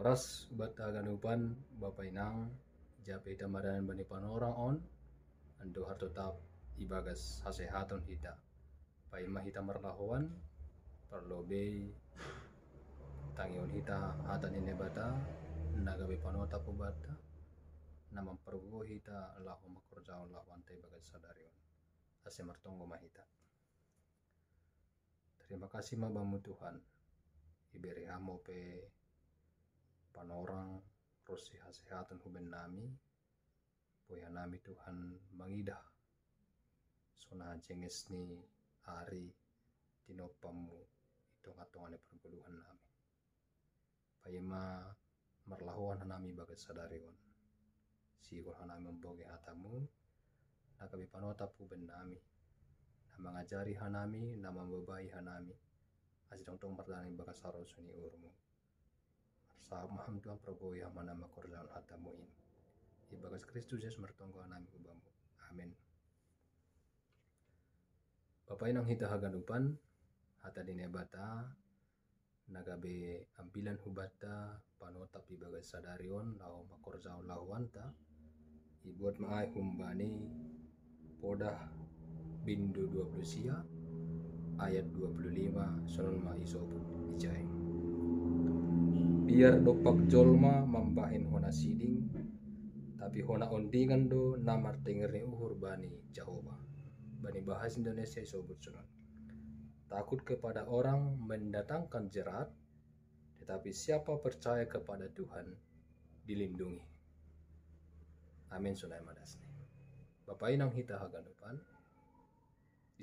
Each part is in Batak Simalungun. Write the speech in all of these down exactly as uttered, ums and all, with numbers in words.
Ras bata ganupan bapa inang, jape hita mardalan bani panorang on, ando har tetap ibagas hasehaton hita. Paima hita marlahoan, parlobei tangion hita hata ni Naibata, na gabe panotap hubata, na mampargogo hita laho makorjahon lahoanta ibagas sadari on. Ase martonggo ma hita. Terima kasih ma bamu Tuhan. Ibere hamu pe panorang ro si hasehaton huben nami. Boi hanami Tuhan mangidah sona jenges ni ari tinopamu i tonga-tonga ni pargoluhan nami. Paima marlahoan hanami bagas sadari on. Sihol hanami mambogei hatamu, na gabe panotap huben nami, na mangajari hanami, na mambabai hanami, ase tongtong mardalan ibagas harosuh ni uhurmu. Marsahap ma ham Tuhan, pargogoi hamu na mangkorjahon hatamu in. Ibagas Kristus Jesus martonggo hanami hubamu. Amen. Bapa inang hita haganupan, hata ni Naibata na gabe ambilan hubata panotap ibagas sadari on laho makorjahon lahoanta, ibuat ma ai humbani Podah bindu dua puluh sia ayat dua puluh lima, sonon ma isobut ijai. Biar dompak jolma mambahen hona siding, tapi hona ondingan do na martenger ni uhur bani Jahowa. Bani bahasa Indonesia isobut sonon. Takut kepada orang mendatangkan jerat, tetapi siapa percaya kepada Tuhan dilindungi. Amin, sonai ma dasni. Bapa inang hita haganupan,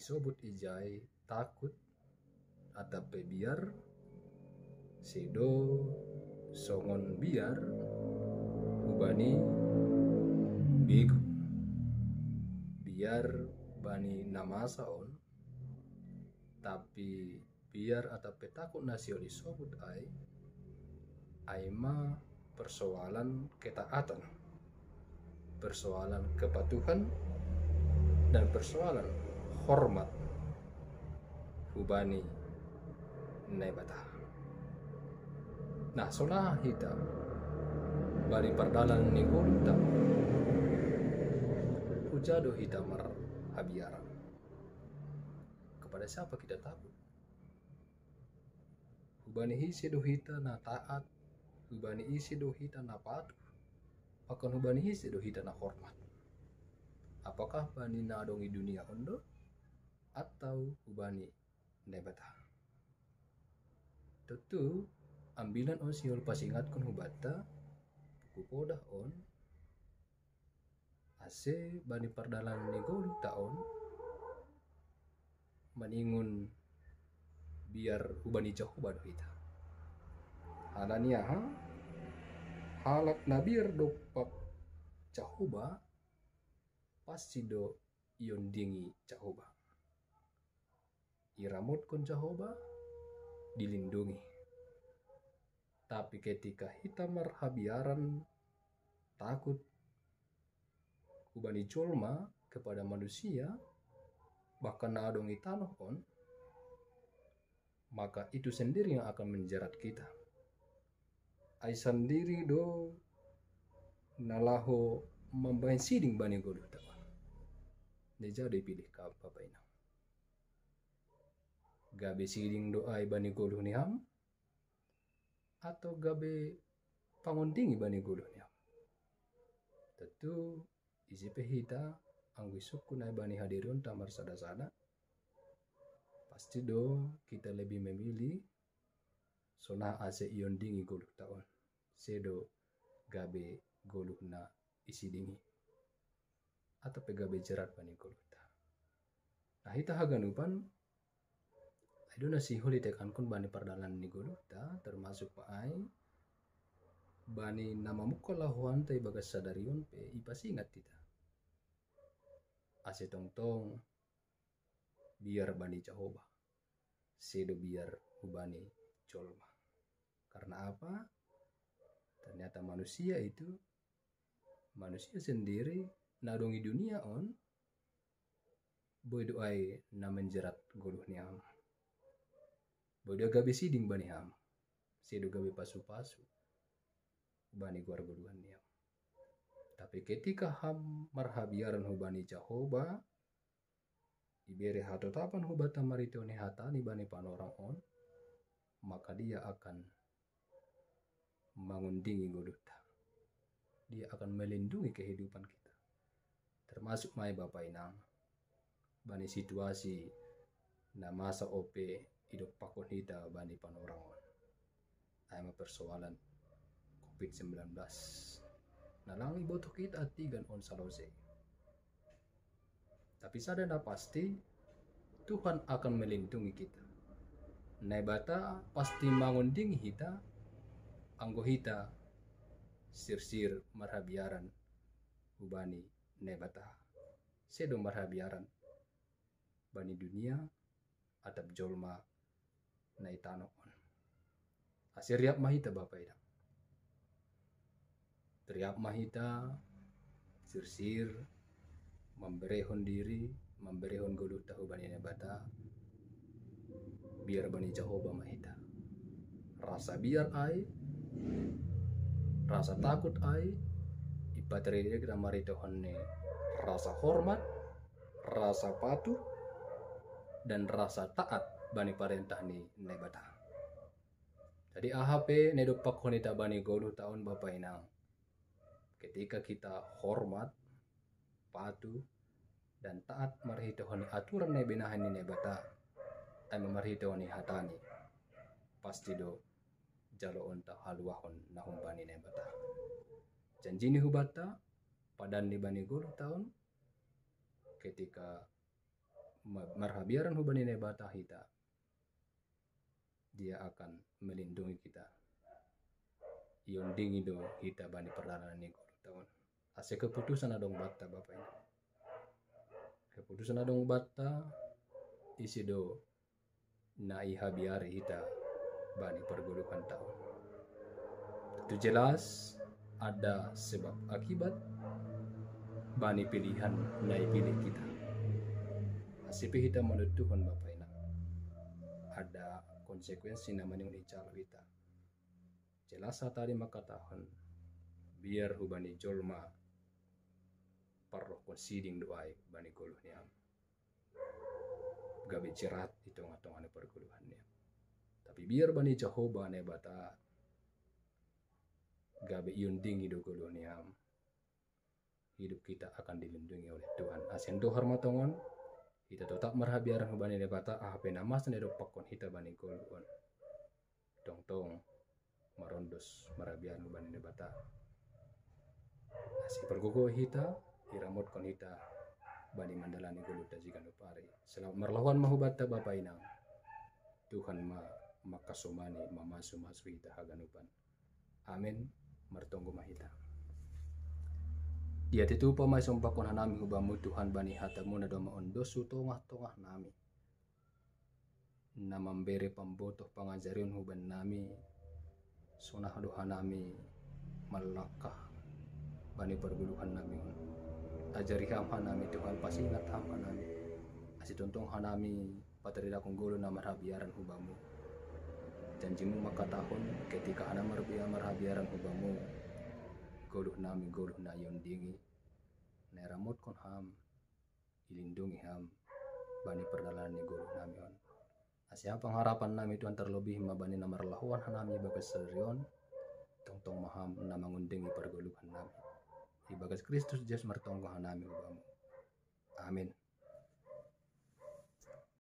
isobut ijai takut atap pe biar, sedo songon biar hubani begu. Biar bani na masa on, tapi biar atap pe takut na sihol isobut ai, ai ma persoalan ketaatan, persoalan kepatuhan, dan persoalan hormat hubani Naibata. Nah, sonaha hita bani pardalan ni goluhta, huja do hita marhabiaran? Kepada siapa kita takut? Hubani ise do hita na taat? Hubani ise do hita na patuh? Bahkan hubani ise do hita na hormat? Apakah bani na adong i dunia on do, atau hubani Naibata? Tontu ambilan on sihol pasingatkon hubanta buku Podah on, ase bani pardalan ni goluhta on maningon biar hubani Jahowa do hita. Halani aha? Halak na biar dompak Jahowa pasti do iondingi Jahowa. Iramotkon Jahowa, dilindungi. Tapi ketika hita marhabiaran, takut hubani jolma, kepada manusia, bahkan na adong i tanoh on, maka itu sendiri yang akan menjerat kita. Ai sandiri do na laho mambahen siding bani goluhta on. Ndeja do ipilih ham, bapa inang? Gabe siding do ai bani goluh ni ham, atau gabe pangondingi bani goluh ni ham? Tontu ise pe hita, anggo isungkun ai bani hadirionta marsada-sada, pasti do kita lebih memilih sonaha ase iondingi goluhta on, sedo gabe goluh na isidingi, atap pe gabe jerat bani goluhta. Nah, hita haganupan, ai do na sihol itekankon bani pardalan ni goluhta, termasuk ma ai bani na mamungka lahoanta ibagas sadari on pe ipasingat hita, ase tongtong biar bani Jahowa, sedo biar hubani jolma. Karena apa? Ternyata manusia itu, manusia sendiri na adong i dunia on, boi do ai na menjerat goluh ni ham. Boi do gabe siding bani ham, sedo gabe pasu-pasu. bani goar goluhan niam. Tapi ketika ham marhabiaran hubani Jahowa, ibere hatotapan hubata marhitehon hatani bani panorang on, maka dia akan mangondingi goluhta. Dia akan melindungi kehidupan kita. Termasuk ma i Bapa Inang, bani situasi na masa ope idompakkon hita bani panorang on. Ai ma persoalan covid sembilan belas. Na lang iboto hita tigan on salose. Tapi sada na pasti, Tuhan akan melindungi kita. Naibata pasti mangondingi hita, anggo hita sirsir marhabiaran hubani Naibata. Sedo marhabiaran bani dunia atap jolma na i tano on. Ase riap ma hita Bapa Inang. Riap ma hita sirsir, mamberehon diri, mamberehon goluhta hubani Naibata. Biar bani Jahowa ma hita. Rasa biar ai, rasa takut ai, ipatarida hita marhitehon ni rasa hormat, rasa patuh, dan rasa taat bani parentah ni Naibata. Jadi aha pe na idompakkon hita bani goluhta on Bapa Inang, ketika kita hormat, patuh, dan taat marhitehon aturan na ibinahen ni Naibata, ai ma marhitehon hatani, pasti do jaloonta haluahon na humbani Naibata. Janji ni hubata, padan ni bani goluhta on, ketika ma-, marhabiaran hubani Naibata hita, Dia akan melindungi kita. Iondingi do hita bani pardalanan ni goluhta on. Ase keputusan adong banta Bapa Inang. Keputusan adong banta, ise do na ihabiari hita bani pargoluhanta on. Tentu jelas ada sebab akibat bani pilihan na ipilih hita. Ase pe hita manontuhon Bapa Inang, ada konsekuensi na maningon ijalo hita. Jelas hatani mangkatahon, biar hubani jolma parrohkon siding do ai bani goluh ni am. Gabe jerat i tongah-tongah ni pargoluhan ni am. Tapi biar bani Jahowa Naibata gabe iondingi do goluh ni am. Hidup kita akan dilindungi oleh Tuhan. Ase andohar ma tongon, hita totap marhabiaran hubani Naibata, aha pe na masa na idompakkon hita bani goluh on. Tongtong marondos marhabiaran hubani Naibata. Ase ipargogo hita, iramotkon hita bani mandalani goluhta siganup ari. Selamat marlahoan ma hubanta Bapa Inang. Tuhan ma mangkasomani, mamasu-masu hita haganupan. Amen. Martonggo ma hita. Dia tutupa ma isompakkon hanami hubamu Tuhan bani hatamu na domma ondos hu tongah-tongah nami, na mambere pambotoh pangajarion hubannami, sonang do hanami manlangkah bani pargoluhan nami on. Ajari ham hanami Tuhan, pasingat ham hanami, ase tongtong hanami pataridahon goluh na marhabiaran hubamu. Janjimu mangkatahon, ketika hanami marhabiaran hubamu, goluh nami goluh na iondingi, na iramotkon ham, ilindungi ham bani pardalanan ni goluh nami on. Ase ham pangharapan nami Tuhan, terlebih ma bani na marlahoan hanami ibagas sadari on, tongtong ma ham na mangondingi pargoluhan nami. Ibagas Kristus Jesus martonggo hanami hubamu. Amen.